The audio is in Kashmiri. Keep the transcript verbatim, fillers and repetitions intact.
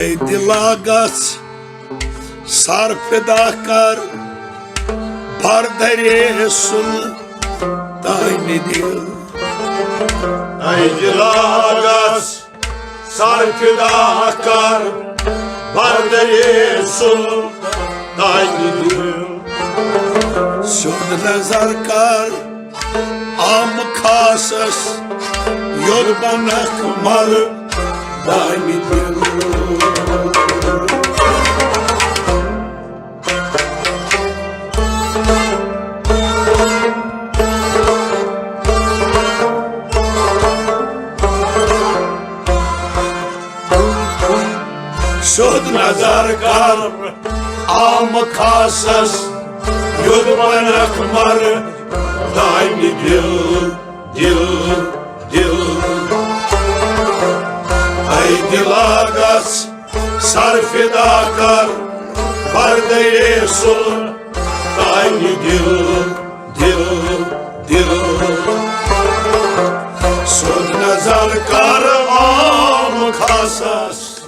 اے دِلا گژھ سر فدا کر، بر درے سُل تانہِ دِل۔ اے دِلا گژھ سر فدا کر، بر درے سُل تانہِ دِل۔ سیوٚد نظر کر عام خاصس، یوٚد بنکھ مر دانہِ دِل۔ سیوٚد نظر کر عام خاصس، یوٚد بنکھ مر دانہِ دِل، دِل، دِل۔ اے دِلا گژھ سر فدا کر، بر درے سُل تانہِ دِل، دِل، دِل۔ سیوٚد نظر کر عام خاصس،